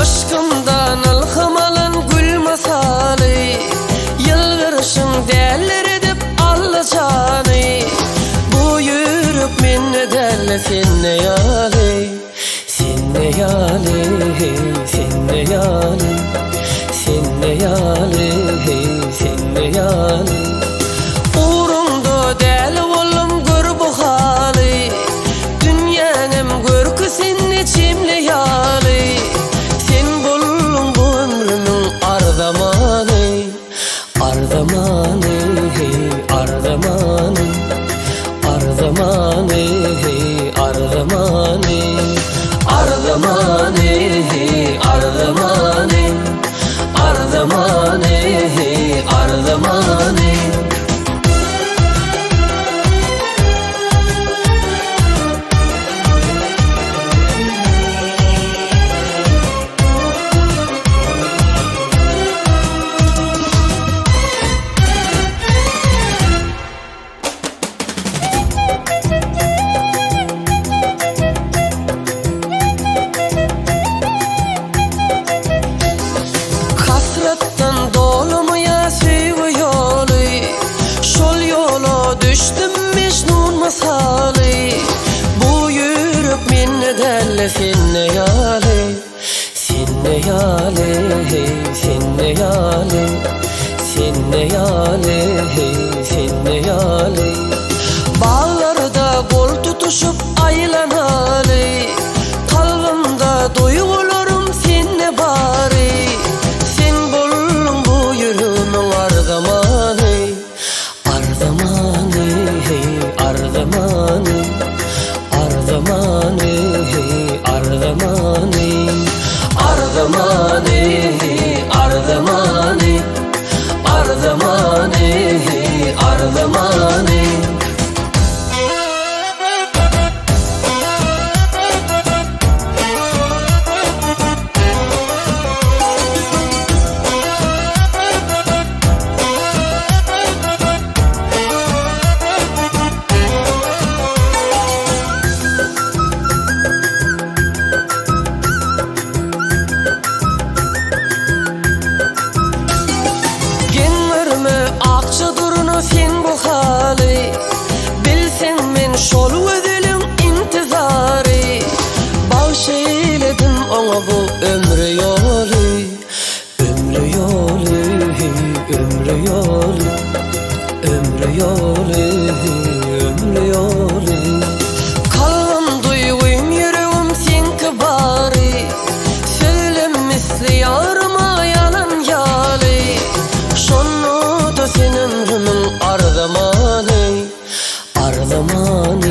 Yşkymdan ylham alan gül mysaly, Ýylgyryşyň däldir edip Alla jany. Bu ýürek mende däl-de sende ýaly, Sende ýaly, sende ýaly, Sende ýaly, sende ýaly. Ugruňda däli boldum gör bu haly, Dünýäňem görki sende çemli ýaly. Sen bolduň bu ömrümiň arzamany, Arzamany, arzamany, Arzamany, arzamany, Arzamany, arzamany, Arzamany, arzamany. Hasratdan dolumy ýa söýgi ýoly, Şol ýola düşdüm Mejnun mysaly. Bu ýürek mende däl-de sende ýaly, Sende ýaly, sende ýaly, Sende ýaly, sende ýaly. Baglarda gol tutuşyp aýlanaly, Kalbymda duýgularym sende bary. Sen bolduň bu ýüregimiň arzamany, Arzamany, arzamany, Arzamany, arzamany, Arzamany, arzamany, Arzamany, arzamany. Geň görme akja durna seň bu haly, Bilseň men şol gözeliň intizary. Bagş eýledim oňa bu ömre ýoly, Ömre ýoly, ömre ýoly, Ömre ýoly, ömre ýoly. Kalbym, duýgym, ýüregim seňki bary, Sözlem misli ýaryma ýalan ýaly. Şonda-da sen ömrümiň arzamany, Arzamany.